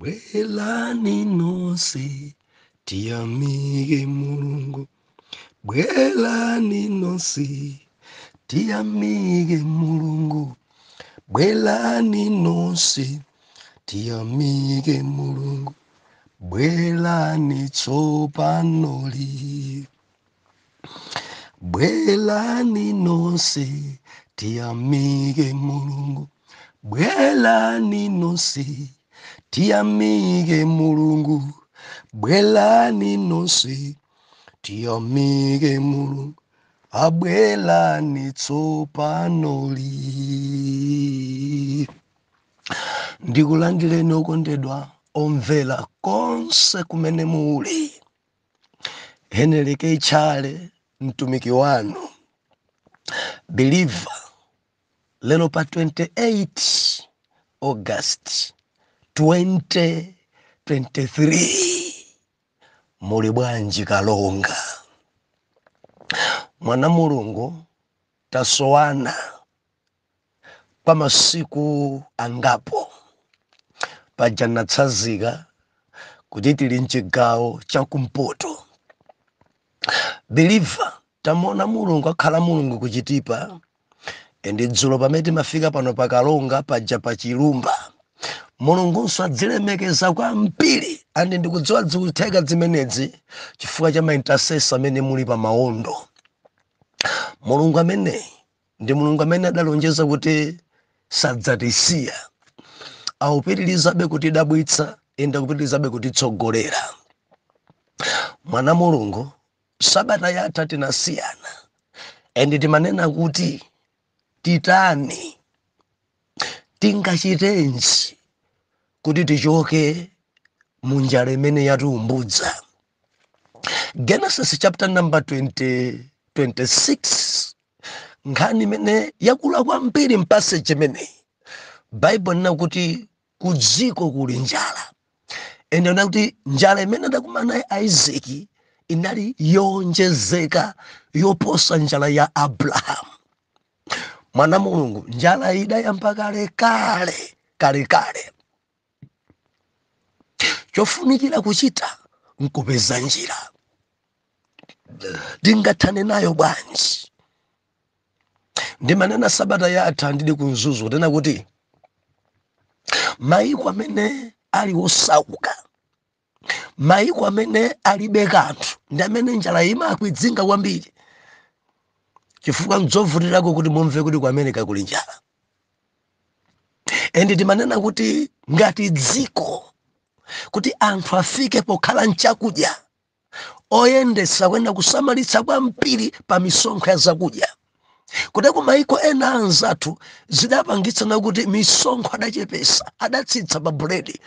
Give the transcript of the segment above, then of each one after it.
Bwerani nonse tiyamike Mulungu. Bwerani nonse tiyamike Mulungu. Bwerani nonse tiyamike Mulungu. Bwerani tsopanoli. Bwerani nonse tiyamike Mulungu. Bwerani nonse tiyamike Mulungu. Bwerani nonse tiyamike Mulungu. Abwerani tsopanoli. Ndikulandireni okondedwa omvera konse kumene muli. Henry K. Chale, mtumiki wanu believer, lero pa 28 August 2023. Muli bwanji Kalonga? Mwana Mulungu, tasowana kwa masiku angapo. Paja natsanzika kuti tili mchigawo chakumpoto. Believer, tamona Mulungu akhala Mulungu kuchitipa. And dzulo pamene timafika pano pa Kalonga paja pa Chilumba, Mulungunso adzilemekeza kwambiri. And ndikudziwa zikutheka zimenezi chifukwa cha ma intercessor amene muli pa maondo. Mulungu amene ndi Mulungu amene adalonjeza kuti sadzatisiya, akupitirizabe kutidabwitsa and akupitirizabe kutitsogolera. Mwana Mulungu, sabata yatha tinasiyana and timanena kuti titani, tingachitenji kuti tichoke munjala imene yatiumbudza. Genesis chapter number 20, 26, nkhani imene yakula kwambiri m'passage imeneyi. Bible inena kuti ku dziko kuli njala, and ina kuti njala imene adakumana nayo Isaac inali yonjezeka yoposa njala ya Abrahamu. Mwana Mulungu, njala idayamba kalekale kalekale. Chofunikira kuchita nkupeza njira. Tingathane nayo bwanji? Ndimanena sabata yatha ndili ku Mzuzu, kunena kuti maiko amene ali osauka, maiko amene alibe kanthu, ndi amene njala imakwidzinga kwambiri, chifukwa nzovutirako kuti mumve kuti ku America kuli njala. And timanena kuti ngati dziko, kuti anthu afike pokhala nchakudya, oyendesa kwenda kusamalitsa kwambiri pa misonkho ya zakudya. Kuti ku maiko ena anzathu zidapangitsana kuti misonkho adachepesa, adatsitsa pa buledi.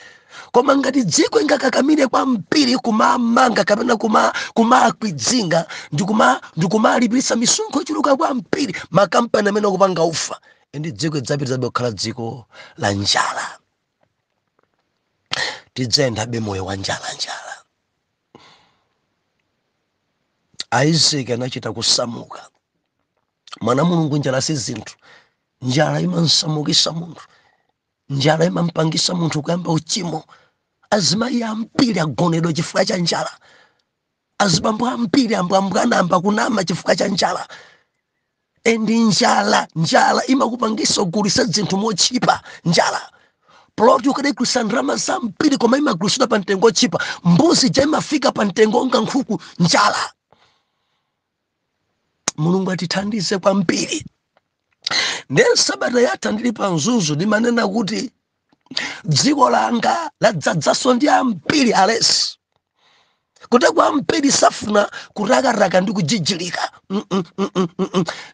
Koma ngati dziko ingakakamire kwambiri kumamanga kapena kumakwidzinga ndikumalipirisa misonkho ichuluka kwambiri makampani amene akupanga ufa, ndi dziko idzapitirizabe kukhala dziko la njala. Tidzayendabe moyo wa njala njala. Isaac anachita kusamuka. Mwana Mulungu, njala si zinthu. Njala imansamukisa munthu, njala imampangisa munthu kuyamba uchimo. Azimayi ambiri agonedwa chifukwa cha njala, azibambo ambiri ambwambwana amba kunama chifukwa cha njala. And njala imakupangisa kugulisa zinthu mochipa. Njala, plot ukadagulisa ndalama zambiri, koma imagulisidwa pa mtengo ochipa. Mbuzi ja imafika pa mtengo onga nkhuku. Njala. Mulungu atithandize kwambiri. Ndiye sabata yatha ndili pa Mzuzu ndimanena kuti dziko langa ladzadzanso ndi ambiri alesi, kuti kwa ambiri safuna kurakaraka ndi kujijilika.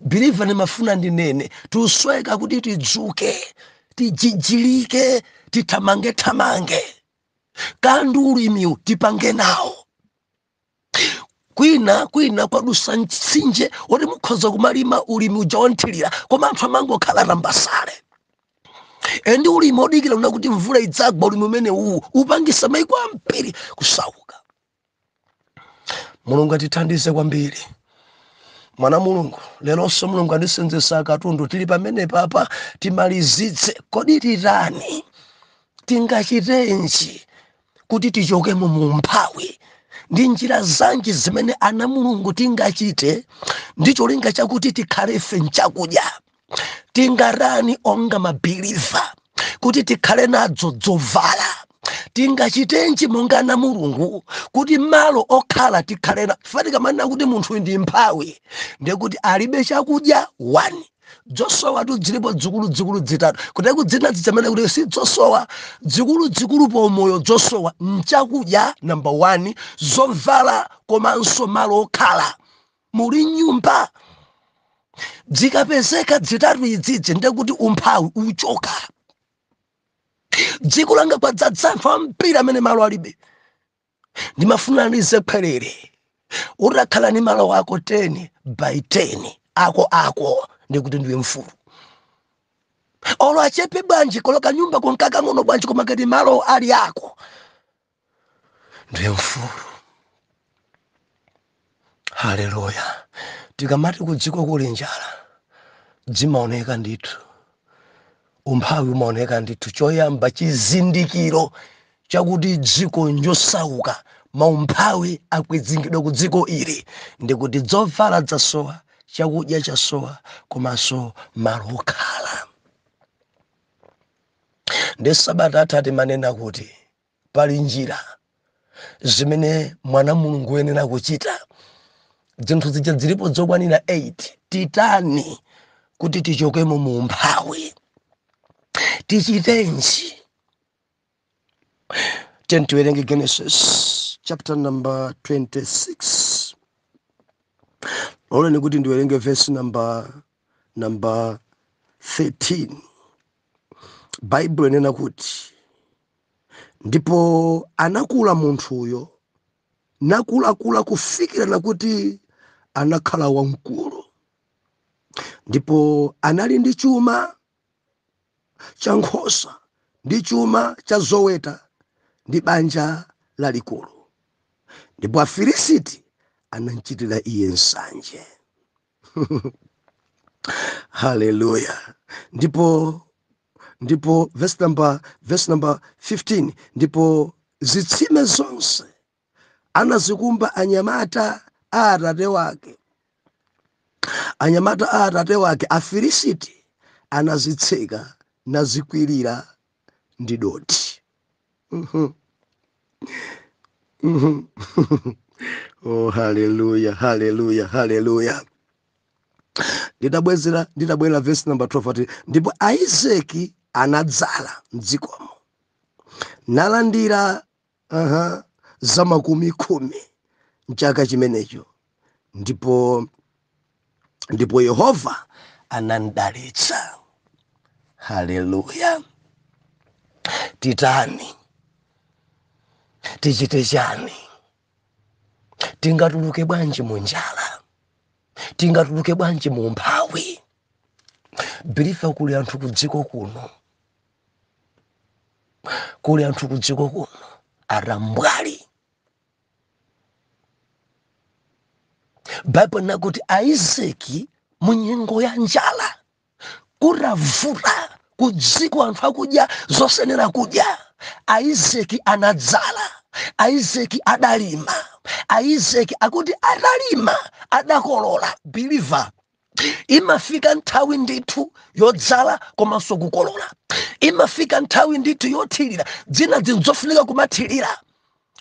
Believer, ndimafuna ndinene tusweka kuti tidzuke, tijijilike, tithamange thamange kandi ulimiwu tipange nawo. Kwina kwina kwadusa mtsinje woti mukhoza kumalima ulimi uja wanthirira, koma anthu amangokhala tambasale. And ulimi odikira una kuti mvula idzagwa, ulimi umene uwu upangisa maiko ambiri kusauka. Mulungu atithandize kwambiri. Mwana Mulungu, leronso Mulungu andisenzesa katundu. Tili pamene papa timalizitse. Kodi titani? Tingachitenji? Kuti tichokemo mu umphawi, ndi njira zanji zimene ana Mulungu tingachite ndi cholinga chakuti tikhale ife nchakudya? Tingatani onga ma believer kuti tikhale nadzo dzovala? Tingachitenji monga ana Mulungu kuti malo okhala tikhale na? Fatika kuti munthu ndi mphawi ndekuti alibe chakudya 1, dzosowa tu zilipo dzikulu dzikulu zitatu, kuti kudzina zichamene kuti si dzosowa dzikulu dzikulu pomoyo. Dzosowa nchakudya number 1, zovala komanso malo okhala. Muli nyumba? Zikapezeka zitatu idzidzi, ndekuti umphawi uchoka. Dziko langa kwadzadza anthu ambiri amene malo alibe. Ndimafuna ndizepherere, utakhala ni malo ako 10 by 10 ako ako, ndikuti ndiwe mfulu. Olo achepe bwanji, kolo kanyumba konkakang'ono bwanji, koma ngati malo ali ako, ndiwe mfulu. Haleluya! Tikamati ku dziko kuli njala, dzimaoneka ndithu, umphawi umaoneka ndithu. Choyamba, chizindikiro chakuti dziko njosauka, maumphawi akwizingidwa ku dziko ili, ndikuti dzovala dzasowa, chakudya chasowa, komanso malo okhala. Ndi sabata atati manena kuti pali njira zimene mwana Mulungu uyenera kuchita. Zinthu zija zilipo zokwanira 8. Titani kuti tichokemo mu umphawi? Tichitenji? Tiwerenge Genesis chapter number 26. Loleni kuti ndiwerenge verse number 13. Baibulo inena kuti, "Ndipo anakula munthuyo, nakulakula kufikira nakuti anakhala wamkulu, ndipo anali ndi chuma cha nkhosa ndi chuma cha zoweta ndi banja lalikulu, ndipo Afilisiti anamchitira iye nsanje." Haleluya! Ndipo verse number 15, "Ndipo zitsime zonse anazikumba anyamata a atate wake, anyamata a atate wake, Afilisiti anazitseka nazikwirira ndi dothi." Oh, haleluya, haleluya, haleluya! Nditabwezera, nditabwera verse number 12, ati, "Ndipo Isaki anadzala mdzikomo, nalandira za makumi khumi mchaka chimenecho, ndipo Yehova anandalitsa." Haleluya! Titani? Tichite chani? Tingatuluke bwanji mu njala? Tingatuluke bwanji mu umphawi? Believer, kuli anthu ku dziko kuno, kuli anthu ku dziko kuno atambwali. Baibulo nakuti Aisaki mu nyengo ya njala, kutavuta ku dziko, anthu akudya zosenera kudya, Aisaki anadzala, Aisaki adalima. Aisaki akuti atalima adakolola. Believer, imafika nthawi ndithu yodzala komanso kukolola. Imafika nthawi ndithu yothirira. Dzina zinthu zofunika kumathirira,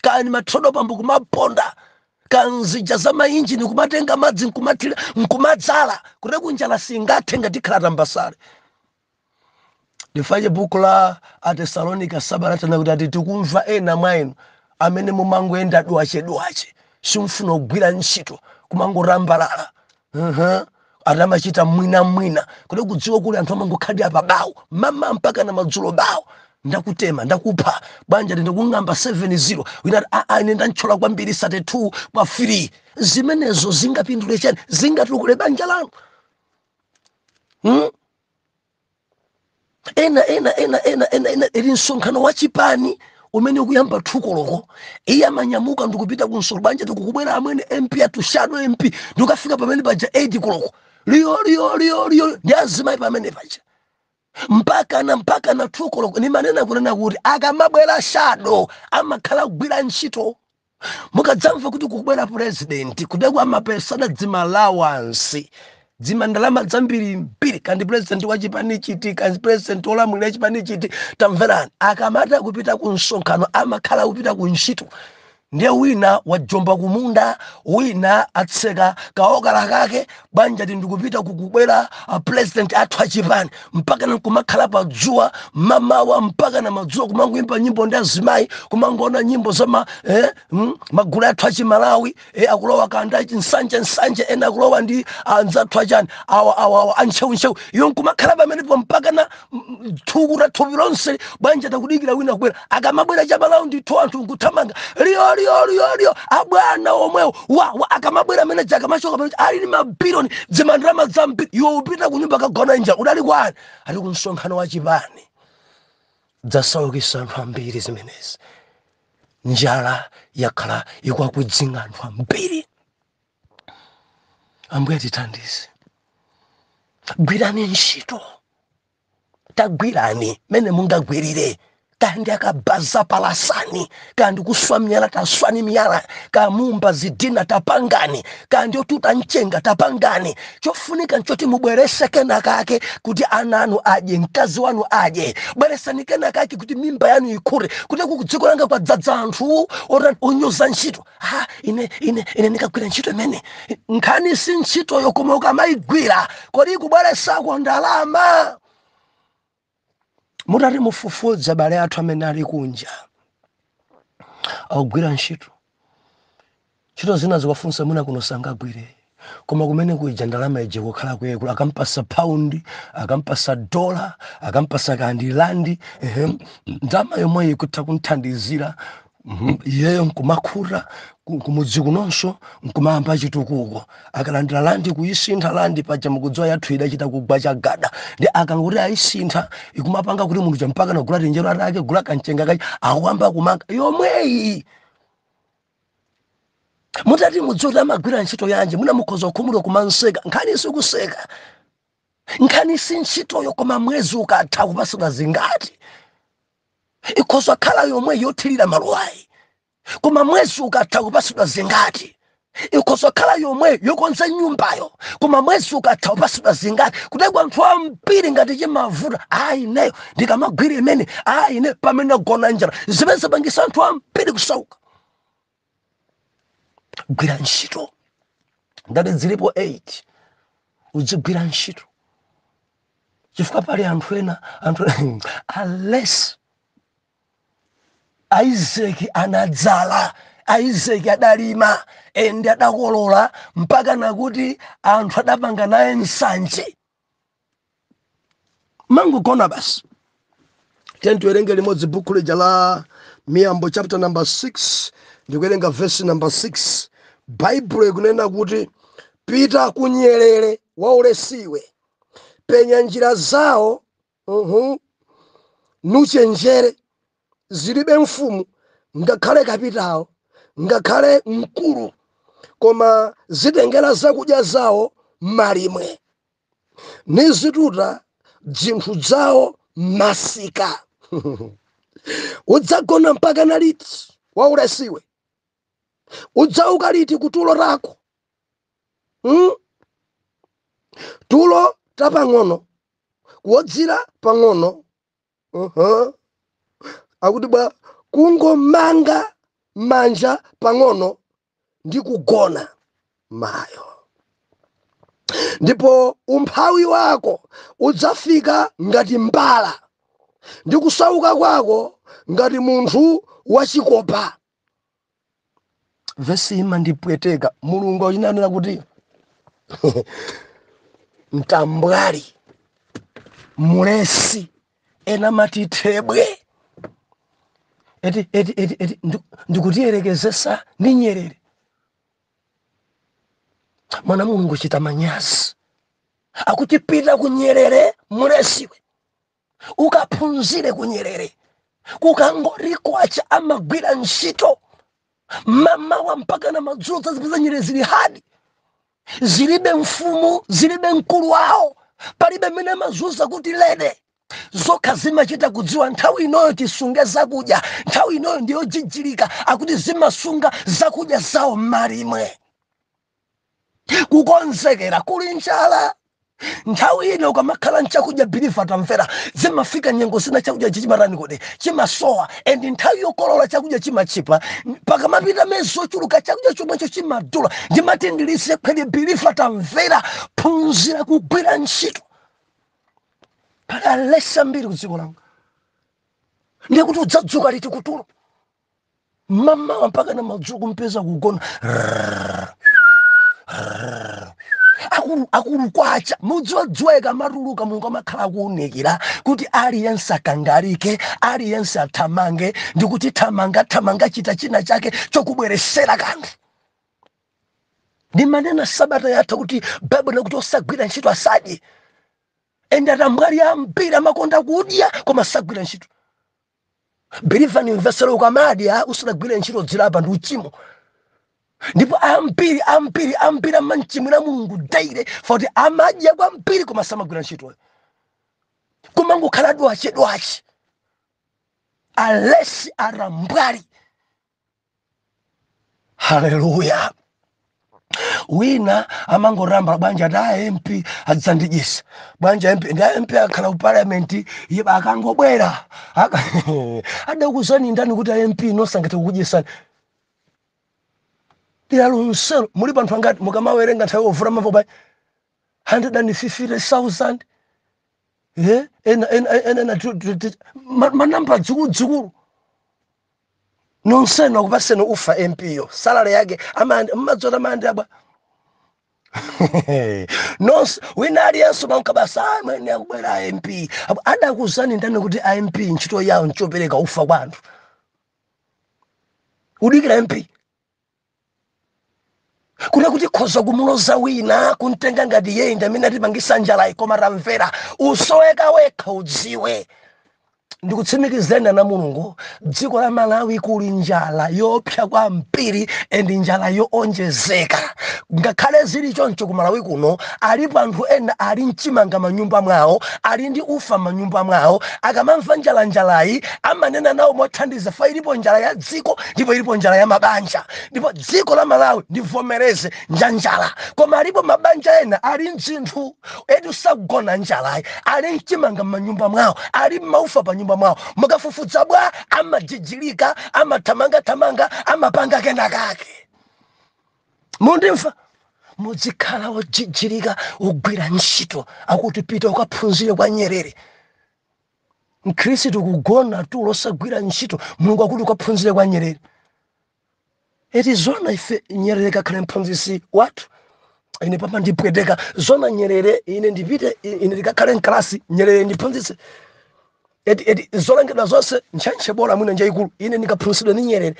kani mathodo pambo kumaponda, kanzija za mainjini kumatenga madzi nkumathirira, nkumadzala, kuti kunjala singathe ngati khala tambasale. Ndifache buku la Atesalonika sabalatana kuti ati tikumva ena mwa inu amene mumangoyenda dwache dwache, simufuna kugwira ntchito, kumangorambalala. Atamachita mwina mwina kuti kudziwa kuli anthu amangokhalira pa bawo mama mpaka na madzulo. Bawo ndakutema, ndakupha banja, ndikung'amba 7-0. Wina ati, "Aa, ine ndantchola kwambiri 32 kwa 3." Zimenezo zingapindule chani? Zingatukule banja lanu? Ena ena ena ena ena ena ili msonkhano wa chipani umene ukuyamba 2 koloko, iye amanyamuka ndikupita kunsolo. Banja, tikukubwera amwene MP atu, shadow MP, ndikukafika pamene paja 8 koloko. Liyo liyo liyo liyo ndi azimayi pamene paja. Mpakana 2 koloko. Nimanena kunena kuti akamabwera shadow amakhala kugwira ntchito. Mukadzamva kuti kukubwera president, kudekwa amapesana dzima allowance, dzima ndalama zambirimbiri, kandi president wa chipani chiti, kandi president wolamulira chipani chiti. Tamverani, akamati akupita ku msonkhano amakhala kupita ku ntchito. Ndiye wina wajomba kumunda, wina atseka kaokala kake banja ti ndikupita kukubwera a president athu achipani, mpaka nkumakhala pa dzuwa mamawa mpaka na madzuwa, kumangoimba nyimbo ndi azimayi, kumangoona nyimbo za magulu athu achimalawi, akulowa kanda nsanje nsanje, ena akulowa ndi anzathu achani awa awa awa antcheuntcheu. Iyo nkumakhala pamenepo mpaka na thukuta thupi lonse banja, takudikira wina kubwera. Akamabwera chamalawi ndithu anthu nkuthamanga, liyo liyo liyo liyo, abwana omwewo wa wa. Akamabwera amene akamachoka pamene ali ndi mabiliyoni, dzimandalama zambiri. Iwe upita kunyumba kagona njala. Udali kwani? Ali ku msonkhano wa chipani. Dzasaukisa anthu ambiri zimenezi. Njala yakhala ikwakudzinga anthu ambiri. Ambuye tithandize. Gwirani ntchito, tagwirani mene mungagwirire. Kandi akabaza palasani, kandi kuswa miyala taswani miyala, kamumba zidina tapangani, kandi otuta mchenga tapangani. Chofunika nchoti mubwerese kena kake kuti ana anu adye, mkazi wanu adye. Bweresani kena kake kuti mimba yanu ikhure. Kuti ku dziko langa kwadzadza anthu onyoza ntchito. Ha, ine ndikagwira ntchito imene, nkhani si ntchitoyo, koma ukamayigwira kodi ikubweresako ndalama? Mutati mufufuze, abale athu amene ali kunja akugwira ntchito, ntchito zina zikafunsa mwina kuno sangagwire, koma kumene kuija ndalama ije kukhala kuyekula. Akampasa paundi, akampasa dola, akampasa kandi landi, ehe, ndalama yomwe ikutha kunthandizira iyeyo nkumakhuta kumudzi kunonso nkumayamba chitukuko. Akalandira landi, kuyisintha landi paja, mukudziwa yathu idachita kugwa chagada, ndi akanguti ayisintha ikumapanga kuti munthu champaka nagula tinjero atake gula kamchenga kachi akuyamba kumanga yomweyi. Mutati mudziwe kuti amagwira ntchito yanji, mwina mukhoza kukhumudwa kumanseka. Nkhani sikuseka, nkhani si ntchitoyo, koma mwezi ukatha kupasidwa zingati? Ikhoza khala yomwe yothirira maluwayi, koma mwezi ukatha kupasidwa zingati? Ikhoza khala yomwe yokonza nyumbayo, koma mwezi ukatha kupasidwa zingati? Kuteko anthu ambiri ngati chimavuta, ayi ineyo ndikamagwira imene, ayi ine pamene agona njala. Zimene zapangisa anthu ambiri kusauka. Gwira ntchito. Ngati zilipo 8, uzigwira ntchito, chifukwa pali anthu ena, anthu unless Isaac anadzala, Isaac adalima ende adakolola mpaka nakuti anthu adapanga naye nsanje. Mangogona basi. Tiye tiwerenge limodzi buku lija la Miyambo, chapter number 6, ndikuwerenga verse number 6. Baibulo ikunena kuti, "Pita kunyerere waulesiwe, penya njira zawo, nuchenjere. Zilibe mfumu, ngakhale kapitawo, ngakhale mkulu, koma zitengera zakudya zawo malimwe, nizituta dzinthu zawo masika. Udzagona mpaka na liti, waulesiwe? Udzauka liti kutulo tako? Tulo tapang'ono, kuwodzera pang'ono." Akuti bwa kungomanga manja pang'ono ndi kugona mayo, ndipo umphawi wako udzafika ngati mbala, ndi kusauka kwako ngati munthu wachikopa. Vesi imandipweteka. Mulungu achinanena kuti mtambwali, mulesi, ena mati thebwe, eti eti eti eti ndikutiyerekezesa ndi nyerere. Mwana Mulungu, chita manyazi. Akuti pita kunyerere, mulesiwe, ukaphunzire kunyerere. Kukangoti kwacha amagwira ntchito mamawa mpaka na madzulo. Zazipeza nyerere zili hadi, zilibe mfumu, zilibe mkulu wawo, palibe mmene amazuza kuti lede. Zokha zimachita kudziwa nthawi inoyo tisunge zakudya, nthawi inoyo ndiyojijilika. Akuti zimasunga zakudya zawo m'malimwe, kukonzekera kuli njala. Nthawi ino ukamakhala nchakudya, believer tamvera, zimafika nyengo zina chakudya chichimatani kodi? Chimasowa. And nthawi yokolola chakudya chimachipa. Pakamapita mezi ochuluka chakudya chomwecho chimadula. Ndimati ndilise khwedi, believer tamvera, phunzira kugwira ntchito. Pali alesi ambiri ku dziko langa. Ndiye kuti udzadzuka liti kutulo? Mamawa mpaka na madzulo kumpeza kugona. Akulu akulu kwacha mudziwa, dzuwa ikamatuluka Mulungu amakhala akuwunikira kuti aliyense akangalike, aliyense athamange, ndikuti thamanga, thamanga, chita china chake chokubweresera kanthu. Ndimanena sabata yatha kuti Baibulo lakuti osagwira ntchito asadye. Ende atambwali ambiri amakonda kudya koma sagwira ntchito. Believer, nimvesera, ukamadya usadagwire ntchito dzilapa, ndi uchimo. Ndipo ambiri, ambiri, ambiri amamchimwira Mulungu daily foti amadya kwambiri koma samagwira ntchitoyo, kumangokhala dwache dwache, alesi, arambwali. Haleluya! Wina amangoramba, bwanja ati a MP adzandidyesa bwanja? MP ndi a MP akhala ku parliament iye akangobwera adakuzani ndani kuti a MP nosangati kukudyesani? Dera lonselo muli panthu angati? Mukamawerenga nthawi yovula mamvo pa 150,000, ena ena ena ena manamba dzikulu nonsenu akupaseni ufa. MP yo salary yake mmadzota amayandira nonse. Wina aliyense manka basa amene akubwera MP. Adakuzani ndani kuti a MP ntchito yawo nchopereka ufa kwa anthu? Udikira MP kuna kuti khoza kumuloza wina, kumtenga ngati yeye ndi amene atipangisa njalayi. Koma tamvera, usoweka wekha udziwe. Ndikutsimikizeni ana Mulungu, dziko la Malawi kuli njala yopsa kwambiri and njala yoonjezeka. Ngakhale zili choncho, ku Malawi kuno alipo anthu ena ali mchimanga manyumba mwawo, ali ndi ufa manyumba mwawo. Akamamva njala, njalayi amanena nawo mothandiza fa ilipo njala ya dziko ndipo ilipo njala ya mabanja. Ndipo dziko la Malawi, ndivomereze, njanjala, koma alipo mabanja ena ali mzinthu edu, sagona njalayi, ali mchimanga m'manyumba mwawo, ali mmaufa pa nyumba mwawo. Mukafufudza bwa, amajijilika, amathamangathamanga, amapanga kenakake. Mundimva? Muzikhala wojijilika, ugwira ntchito. Akuti pita ukaphunzire kwa Nyerere. Mkhristu kugona tulo osagwira ntchito, Mulungu akuti ukaphunzire kwa Nyerere. Eti zona ife Nyerere kakhale mphunzisi wathu? Ine papa ndipweteka. Zona Nyerere ine ndipite, ine ndikakhale mkalasi, Nyerere ndiphunzitse? Eti zolengedwa zonse, ntchentche bola mwina njayikulu, ine ndikaphunzitsidwe ndi Nyerere,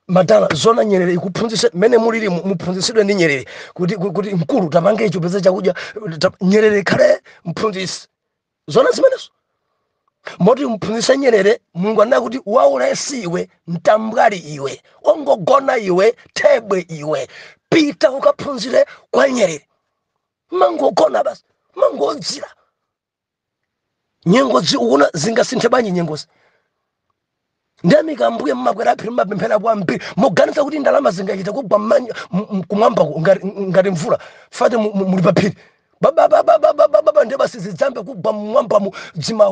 Madala, zona Nyerere ikuphunzitse mmene mulili muphunzitsidwe ndi Nyerere kuti mkulu tapange icho peza chakudya, Nyerere ikhale mphunzitsi? Zona zimenezo? Moti mphunzitse Nyerere? Mulungu anena kuti waulesi iwe, mtambwali iwe, ongogona iwe, thebwe iwe, pita ukaphunzire kwa Nyerere. Mangogona basi, mangodzira. Nyengo ukuona zingasinthe bwanji nyengozi? Ndiyamika Ambuye. Mmakwera phiri, mmapemphera kwambiri, muganiza kuti ndalama zingachita kugwa kumwamba ngati mvula. Fati muli pa phiri, bababababababa, ndiye basi zidzambe kugwa mmwambamu dzima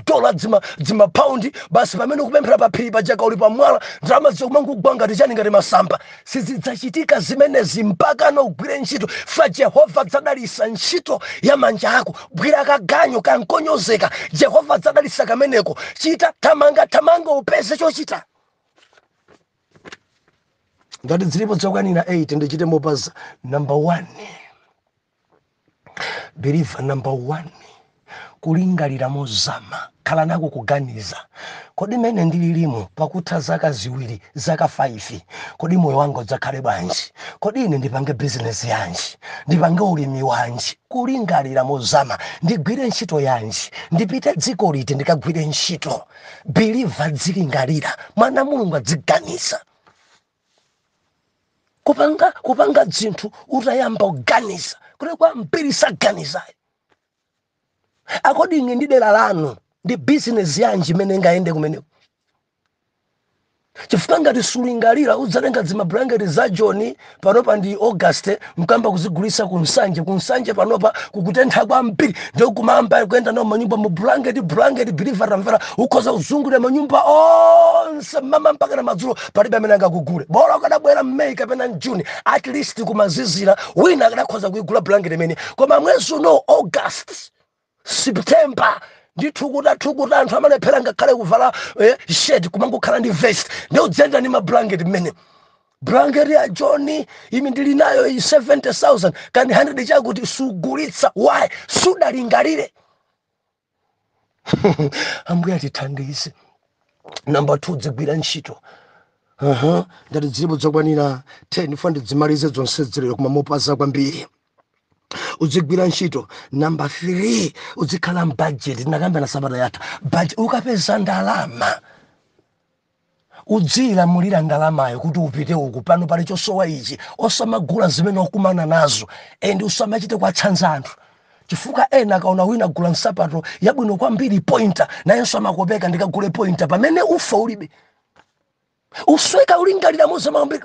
dola, dzima paundi basi. Pamene ukupemphera pa phiri pajaka uli pamwala, ndalama zikumangogwa ngati chani? Ngati masamba. Sizidzachitika zimenezi mpaka ugwire ntchito. Fa Jehova adzadalisa ntchito ya manja ako. Gwira kaganyo kankonyozeka, Jehova adzadalisa kameneko. Chita, thamanga, thamanga upeze chochita. Ngati zilipo zokwanira 8, ndichite mopaza. Number 1, believer, number 1, kulingalira mozama. Khala nako kuganiza, kodi mene ndililimo pakutha zaka 2, zaka 5, kodi moyo wanga udzakhale bwanji? Kodi ine ndipange bizinesi yanji? Ndipange ulimi wanji? Kulingalira mozama. Ndigwire ntchito yanji? Ndipite dziko liti ndikagwire ntchito? Believer, dzilingalira. Mwana Mulungu adziganiza. Kupanga zinthu utayamba kuganiza kuti kwambiri saganizayo. According ndi dera lanu, ndi bizinesi yanji imene ingayende kumeneko? Chifukwa ngati sulingalira, udzatenga dzimablanketi za Joni panopa ndi August, mkamba kuzigulisa ku Nsanje. Ku Nsanje panopa kukutentha kwambiri, ndiyo kumamba kuyenda nawo manyumba mu blanket, blanket. Believer, tamvera, ukhoza kuzungulira manyumba onse mama mpaka na madzulo, palibe amene angakugule. Bola ukadabwera mMeyi kapena mJuni, at least kumazizira, wina akadakhoza kuigula blanket imene. Koma mwezi uno, August, September, ndithukuta thukuta, anthu amalephera ngakhale kuvala shirt, kumangokhala ndi vest, ndi udzenda ndi mablanket mmene. Blanket ya John imi ndili nayo iyi 70,000 kandi 100 chakuti, sugulitsa. Why? Sudalingalire. Ambuye atithandize. Number 2, dzigwira ntchito. Ndati zilipo zokwanira 10, fa ndidzimalize zonse zilero, koma mopaza kwambiri. Uzigwira ntchito. Number 3, uzikhala mbudget. Ndinakamba sabata yatha budget. Ukapeza ndalama, udzilamulira ndalamayo kuti upite uku, pano pali chosowa ichi. Osamagula zimene wakumana nazo, and usamachite kwatsanza anthu, chifukwa ena akaona wina agula nsapato yabwino kwambiri, pointer, nayenso amakopeka, "Ndikagule pointer," pamene ufa ulibe. Usweka ulingalira mozamambiri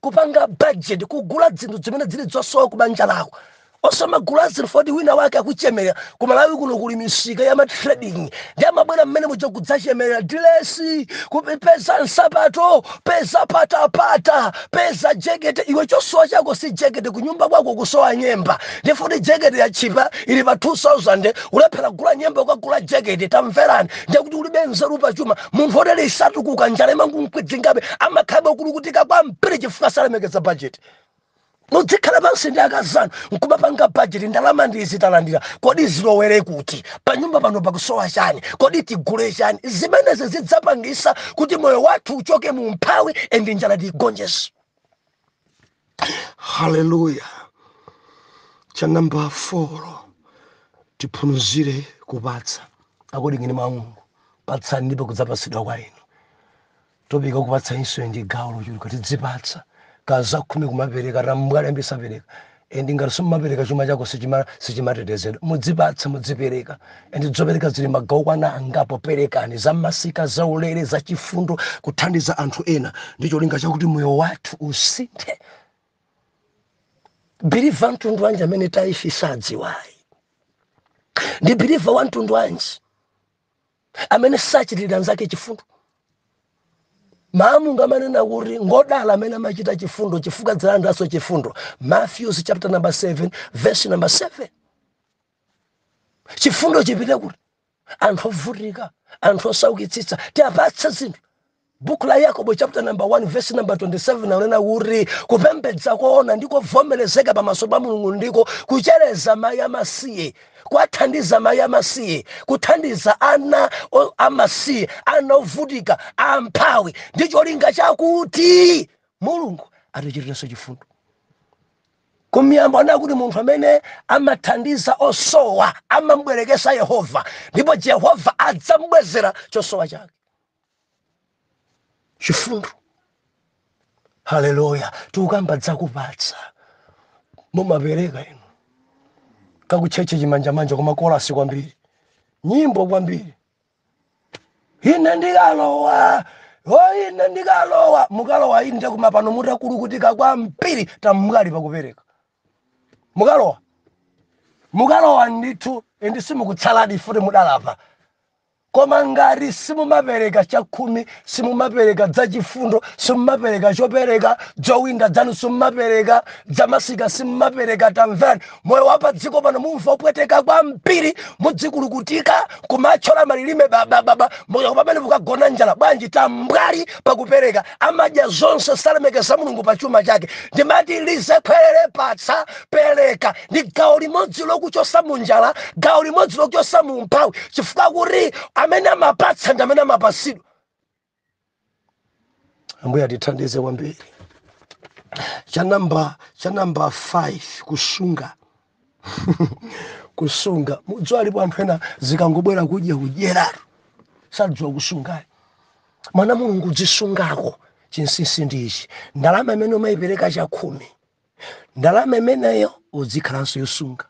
kupanga budget, kugula zinthu zimene zili zosowa ku banja lako, osamagula zinthu foti wina wake akuchemerera. Kumalawi kuno kuli misika ya matrading, ndi amabwera mmene muja kudzachemerera dilesi, kupeza nsapato, peza patapata, peza jekete. Iwe chosowa chako si jekete, kunyumba kwako kusowa nyemba. Ndifoti jekete yachipa, ili pa 2000, ulephera kugula nyemba, ukagula jekete. Tamverani, ndikuti ulibe nzeru pachuma. Munthu otere isatukuka, njala imankumkwidzingabe, amakhabe kulukutika kwambiri chifukwa salemekeza budget. Mudzikhala pansi ndi akazanu nkumapanga bajeti. Ndalama ndizi talandira, kodi zilowere kuti? Panyumba pano pakusowa chani? Kodi tigule chani? Zimenezi zidzapangisa kuti moyo wathu uchoke mu mphawi and njala tiyigonjese. Haleluya. Cha namba 4, tiphunzire kupatsa. According ndi Mulungu, "Patsani ndipo kudzapasidwa kwa inu." Topika kupatsa inso ndi gawo lochuluka. Tidzipatsa kazakhumi, kumapereka. Tambwali ambisapereka, and ngati simumapereka, chuma chako sichimatetezedwa. Mudzipatsa, mudzipereka. And zopereka zili magawo kwana angapo. Perekani zamasika, zaulere, zachifundo, kuthandiza anthu ena, ndi cholinga chakuti moyo wathu usinthe. Believer mtundu wanji amene tithe sadziwayi? Ndi believer wa mtundu wanji amene sachitirira nzake chifundo? Mawu amanena kuti ngodala amene amachita chifundo, chifukwa dzalandiranso chifundo. Matthew chapter number 7, verse number 7. Chifundo chipite kuti anthu ovutika, anthu osaukitsitsa, tiapatse zinthu. Buku la Yakobo chapter number 1, verse number 27 anena kuti kupembedza koona ndiko vomerezeka pamaso pa Mulungu ndiko kuchereza mayi amasiye, kuwathandiza mayi amasiye, kuthandiza ana amasiye, ana ovutika, amphawi, ndi cholinga chakuti Mulungu atichitirenso chifundo. Kumiyambo anakuti munthu amene amathandiza osowa amambwerekesa Yehova, ndipo Yehova adzambwezera chosowa chake. Chifundo. Haleluya. Tikukamba dzakupatsa. Mumapereka inu kakucheche chimanjamanja, koma kolasi kwambiri, nyimbo kwambiri, "Ine ndikalowa, o ine ndikalowa." Mukalowa inde, koma pano mutakulukutika kwambiri, tamwali pakupereka. Mukalowa, mukalowa ndithu, indi simukutsaladi futi mudalapa. Koma ngati simumapereka chakhumi, simumapereka dzachifundo, simumapereka chopereka dzowinda dzanu, simumapereka dzamasika, simumapereka, tamverani, moyo wa pa dziko pano mumva upweteka kwambiri, mudzikulukutika, kumathyola malilime babababa, moyo pamene mukagona njala. Bwanji? Tambwali pakupereka, amadya zonse, salemekeza Mulungu pa chuma chake. Ndimati lizekhwerere, patsa, pereka, ndi gawo limodzi lokuchosa munjala, gawo limodzi lokuchosa mu mphawi, chifukwa kuti amene amapatsa ndi amene amapasidwa. Ambuye atithandize kwambiri. Cha namba 5, kusunga. Kusunga, mudziwa alipo anthu ena zikangobwera kudya, kudyeratu, sadziwa kusungayo. Mwana Mulungu, udzisungako. Chinsinsi ndi ichi: ndalama imene umayipereka chakhumi, ndalama imeneyo udzikhalanso yosunga.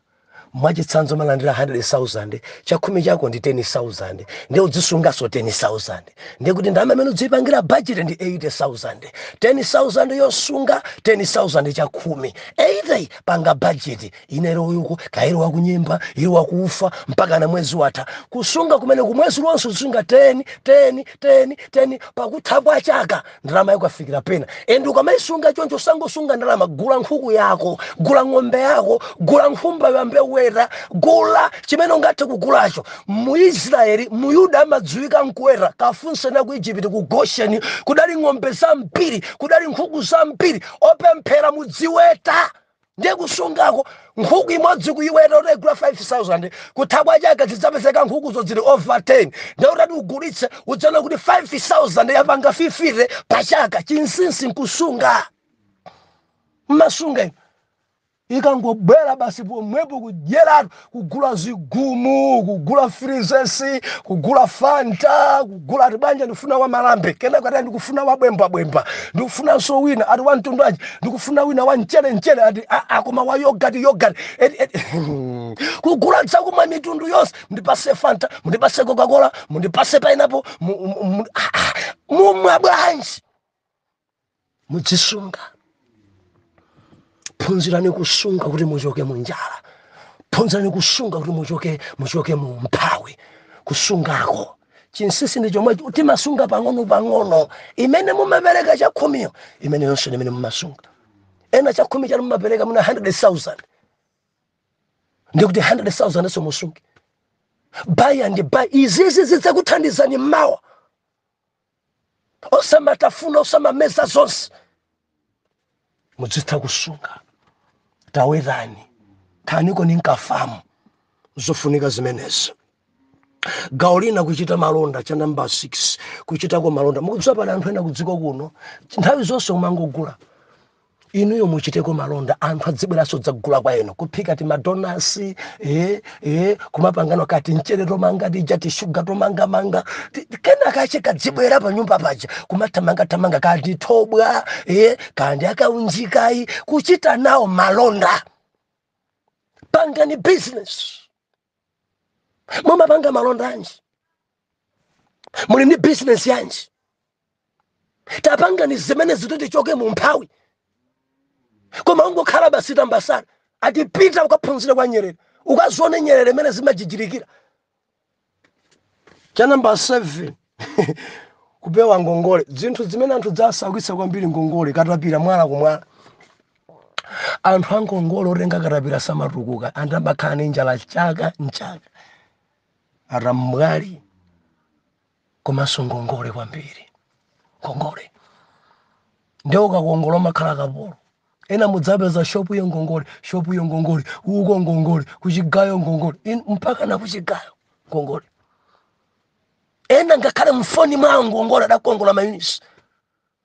Mwachitsanzo, malandira 100,000, chakhumi chako ndi 10,000, ndiye udzisunganso 10,000. Ndiye kuti ndalama imene udzipangira budget ndi 80,000. 10,000 yosunga, 10,000 chakhumi, 80. Panga budget inero uyuku kairo wakunyimba iri wakufa mpaka na mwezi watha. Kusunga kumene kumwezi lonse uzisunga 10, 10, 10, 10. Pakutha kwa chaka ndalama yako afikira pena. And ukamayisunga choncho, usangosunga ndalama. Gula nkhuku yako, gula ng'ombe yako, gula nkhumba yambe weta, gula chimene ungathe kugulacho. Muisraeli, Muyuda amadziwika nkuweta. Kafunse na ku Egypt, ku Gosheni kudali ng'ombe zambiri, kudali nkhuku zambiri. Opemphera, mudziweta. Ndiye kusungako, nkhuku imodzi kuiweta, utaigula 5000, kutha kwa chaka zidzapezeka nkhukuzo zili over 10. Ndiye utati ugulitse, udzaona kuti 5000 yapanga 50 pachaka. Chinsinsi nkusunga. Mmasunga inu? Ikangobwera basi pomwepo kudyeratu, kugula zigumu, kugula Freezes, kugula Fanta, kugula ati banja ndikufuna wa malambe, kenako ati ndikufuna wa bwembabwemba, ndikufunanso wina ati wa mtundu anji, ndikufuna wina wa mchelemchele, ati koma wa yogurt, yogurt. Kugula dzakumwa mitundu yonse. Mundipase Fanta, mundipase Coca-Cola, mundipase pineapple. Mumwa bwanji? Mudzisunga. Phunzirani kusunga kuti muchoke mu njala. Phunzirani kusunga kuti muchoke mu mphawi. Kusungako, chinsinsi ndi chomwe timasunga pang'ono pang'ono. Imene mumapereka chakhumiyo, imene yonse imene mumasunga. Ena chakhumi chanu mumapereka muna 100,000, ndikuti 100,000 so musunge. Buy and buy. Izizi zidzakuthandizani mmawa. Osamatafuna, osamameza zonse. Mudzitha kusunga. Tawetani, khaniko ni nkafamu. Zofunika zimenezi. Gawo lina, kuchita malonda. Cha namba 6, kuchitako malonda. Mukudziwa pali anthu ena kudziko kuno, nthawi zonse umangogula. Inuyo muchiteko malonda, anthu adzibweranso dzagula kwa inu. Kuphika timadonuts, kumapangano kati mchere tomanga tija, tishuga tomangamanga. Kenaka kadzibwera pa nyumba paja kumathamangathamanga, kandi thobwa, kandi akaunjikayi. Kuchita nawo malonda. Pangani business. Mumapanga malonda anji? Muli ndi business yanji? Tapangani zimene ziti tichoke mu mphawi. Koma ungokhala basi tambasana, atipita ukaphunzira kwa Nyerere, ukazione Nyerere imene zimajijirikira. Cha namba 7, kupewa ngongole. Zinthu zimene anthu zasaukitsa kwambiri, ngongole. Katapira, mwala kumwala. Anthu angongole, otenga katapira, samatukuka. Anthu amakhala ndi njala chaka nchaka, atambwali komanso ngongole kwambiri. Ngongole ndiye ukakongola umakhala kapolo. Ena mudzapeza shopu iyo ngongole, shopu iyo ngongole, uko ngongole, kuchigayo ngongole. Mpaka na kuchigayo ngongole. Ena ngakhale mfoni mwawo ngongole, adakongola maunits,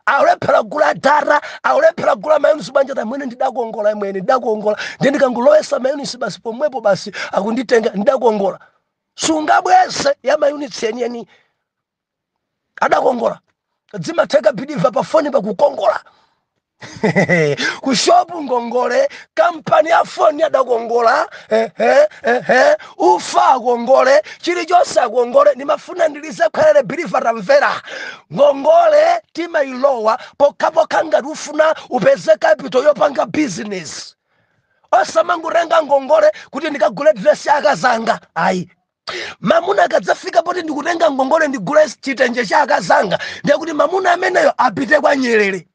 aulephera kugula data, aulephera kugula maunits. Banja ta mwene ndidakongola, mwene ndidakongola, ndiye ndikangolowesa maunits basi pomwepo basi akunditenga, ndidakongola. Sungabweze ya maunits yeniyeni adakongola. Dzimatheka biliva pafoni pakukongola, kushopu ngongole, kampani ya foni adakongola, ehe, ehe, ufa akongole, chilichonse akongole. Ndimafuna ndilize khwerere, believer, tamvera. Ngongole timayilowa pokhapokha ngati ufuna upeze capital yopanga business. Osamangotenga ngongole kuti ndikagule dress akazanga, ayi. Mamuna akadzafika poti ndikutenga ngongole ndigule chitenje cha akazanga, ndiye kuti mamuna ameneyo apite kwa Nyerere.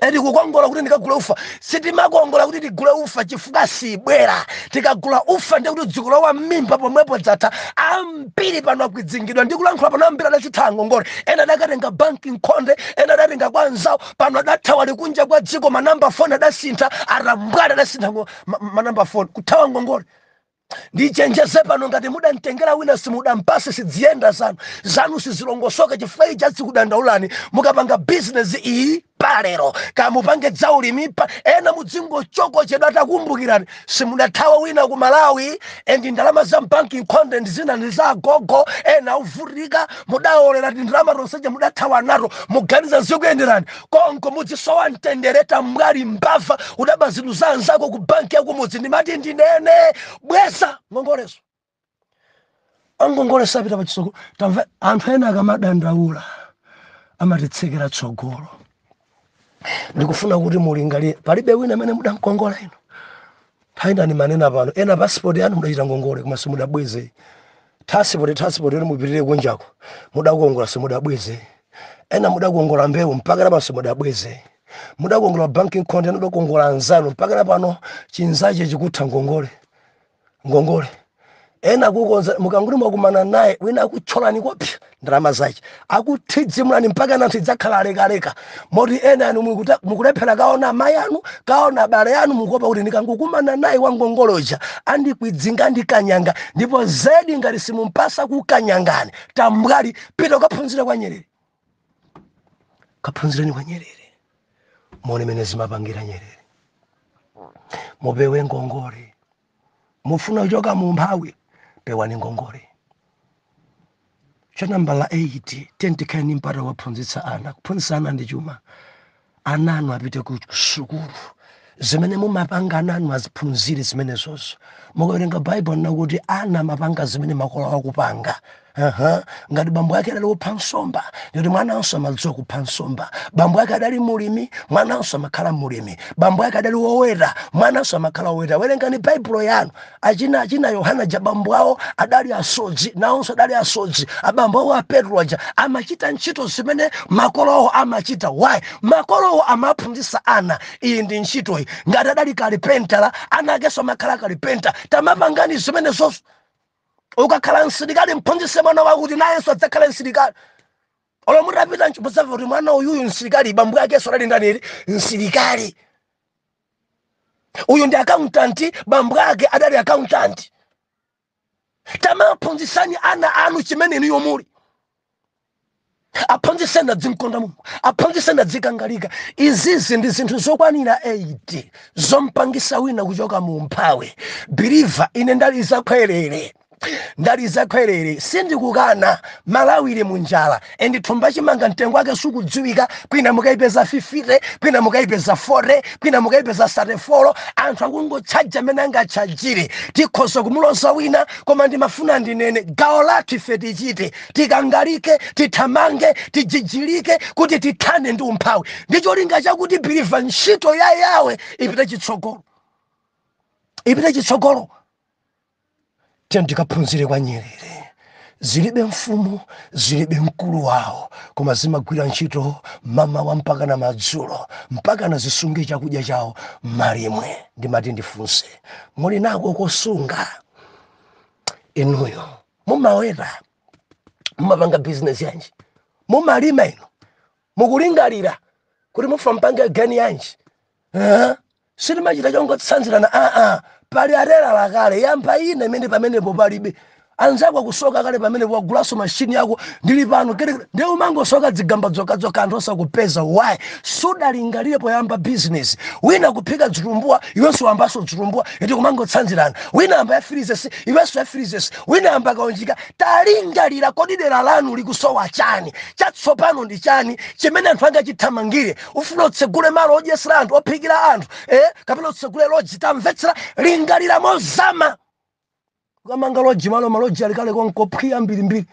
Edi kukongola kuti ndikagule ufa, sitimakongola kuti tigule ufa chifukwa sibwera. Tikagula ufa ndiye kuti dziko lowa m'mimba pomwepo dzatha. Ambiri pano akwidzingidwa ndikulankhula pano, ambiri adachitha ngongole. Ena adakatenga banki nkhonde, ena adatenga kwa anzawo. Pano adathawa likunja kwa dziko, manamba foni adasintha. Atambwali adasintha manamba foni kuthawa ngongole. Ndichenjeze pano, ngati mudamtengera wina simudampase, sidziyenda zanu, zanu sizilongosoka chifukwa ichi azikudandaulani. Mukapanga bizinesi iyi, Palero kamupange dzaulimi pa ena mudzingochokochedwa. Atakumbukirani simudathawa wina ku Malawi, and ndalama za mbanki nkhonde ndi zina ndi za agogo ena auvutika. Mudaolera ti ndalama tonseja mudathawa nato, muganiza zikuyenderani konko, mudzisowa mtendere. Tambwali, mbava, udaba zinthu za anzako ku banki yakumudzi. Ndimati ndinene, bweza ngongolezo. Angongole sapita pachisoko. Tamva, anthu ena akamadandaula amatitsekera tsogolo. Ndikufuna kuti mulingalire, palibe wina amene mudankongola ino. Nthawi manena pano, ena pasipoti yanu mudachita ngongole koma simudabweze. Pasipoti yanu mupitirire kunjako, mudakongola, simudabweze. Ena mudakongola mbewu, mpaka napano simudabweze. Mudakongola banking khonde, mudakongola anzanu, mpaka napano chinzache chikutha ngongole ngongole. Ena kukonza mukanguti mwakumana naye wina akuthyolani kopsa ndalama zache, akuthidzimulani mpaka nanthu idzakhala alekaleka, moti ena anu mukulephera kaona amayi anu, kaona abale anu, mukuopa kuti ndikangokumana naye wangongoloja andikwidzinga, andikanyanga. Ndipo zedi ngati simumpasa kukanyangani. Tambwali, pita ukaphunzire kwa Nyerere, kaphunzireni kwa Nyerere, muone mene zimapangira Nyerere. Mupewe ngongole. Mufuna kuchoka mu mphawi, pewani ngongole. Cha nambala 8, tentikhani mpata waphunzitsa ana. Kuphunzitsa ana ndi chuma. Ana anu apite ku sukulu, zimene mumapanga ana anu aziphunzire zimenezozo. Mukawerenga Baibulo nakuti ana amapanga zimene makolo akupanga. Aha. Ngati bambo ake adali wopha nsomba, ndikuti mwananso amadziwa kupha nsomba. Bambo ake adali mulimi, mwananso amakhala mulimi. Bambo ake adali woweta, mwananso amakhala woweta. Werengani Baibulo yanu. Achina Yohana ja, bambo awo adali asodzi, nawonso adali asodzi. Abambo awo a Petro aja amachita ntchito zimene makolo awo amachita. Why? Makolo awo amaphunzitsa ana, iyi ndi ntchitoyi. Ngati adali kalipentala, ana akenso amakhala kalipenta. Tamapangani zimenezozo. Ukakhala msilikali, mphunzitse mwana wakuti nayenso adzakhala msilikali. Olo mutapita mudzamva kuti mwana uyuyu msilikali, bambo akenso adali ndani? Msilikali. Uyu ndi accountant, bambo ake adali accountant. Tamaphunzitsani ana anu chimene inuyo muli. Aphunzitseni adzimkonda Mulungu, aphunzitseni adzikangalika. Izizi ndi zinthu zokwanira 8 zompangisa wina kuchoka mu mphawi. Believer, ine ndaliza khwerere, ndaliza khwerere. Sindikukana, Malawi ili munjala, and thumba chimanga mtengo wake sukudziwika. Kwina mukayipeza 50, kwina mukayipeza 40, kwina mukayipeza 34. Anthu akungotchaja amene angatchajire. Tikhoza kumuloza wina, koma ndimafuna ndinene gawo lathu ife tichite, tikangalike, tithamange, tijijilike kuti tithane ndi umphawi, ndi cholinga chakuti, believer, ntchito ya Yawe ipite chitsogolo, ipite chitsogolo. Tiye tikaphunzire kwa Nyerere. Zilibe mfumu, zilibe mkulu wawo, koma zimagwira ntchito mamawa mpaka na madzulo, mpaka na zisunge chakudya chawo malimwe. Ndimati ndifunse, muli nako kosunga inuyo? Mumaweta? Mumapanga bizinesi yanji? Mumalima ino? Mukulingalira kuti mufa mpange gani yanji? Eh? Sitimachita chongotsanzirana. Aa, pali atelala kale, yamba ina imene pamenepo palibe anzako akusoka kale, pamenepo wagulaso mashini yako, ndili pano kere, ndiye umangosoka dzigamba dzokadzoka, anthu osakupeza. Why? Sudalingalire poyamba business. Wina kuphika dzitumbuwa, iwenso wambaso dzitumbuwa, iti kumangotsanzirana. Wina amba ya freezes, iwenso ya freezes. Wina amba kaunjika. Talingalira, kodi dera lanu likusowa chani? Chatsopano ndi chani chimene anthu angachithamangire? Ufuna utsegule malo odyesera anthu, ophikira anthu, kapena utsegule lodge? Tamvetsera, lingalira mozama. Ukamanga lodge, malo ma lodge alikale konkophwiya mbirimbiri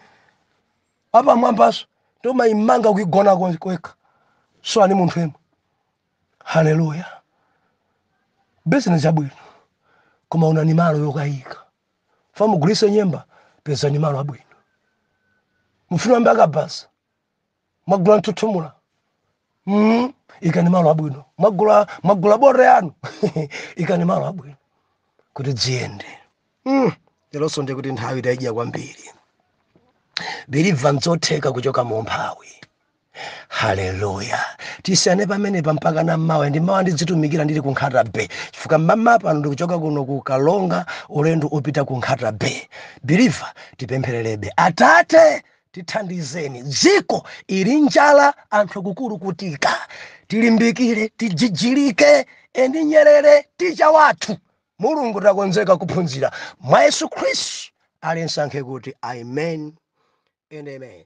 apa mwambaso ndomayimanga kuigona kwekha. So ani munthu yemwe. Haleluya! Business yabwino, koma unani malo yokayika. Fa mugulise nyemba, pezani malo abwino. Mufuna mbakabasa, mwagula mtuthumula, ikani malo abwino. Mwagula bore yanu, ikani malo abwino kuti dziyende. Leronso ndikuti nthawi tayidya kwambiri. Believer, nzotheka kuchoka mu umphawi. Haleluya! Tisiyane pamenepa mpaka na mmawa. Ndi mawa ndidzitumikira ndili ku Nkhata Bay, chifukwa mmama pano ndikuchoka kuno ku Kalonga, ulendo upita ku Nkhata Bay. Believer, tipemphererebe. Atate, tithandizeni, dziko ili njala, anthu akukulukutika. Tilimbikire, tijijilike and Nyerere teacher wathu. Mulungu, takonzeka kuphunzira mwa Yesu Khristu. Aliyense ayankhe kuti amen and amen.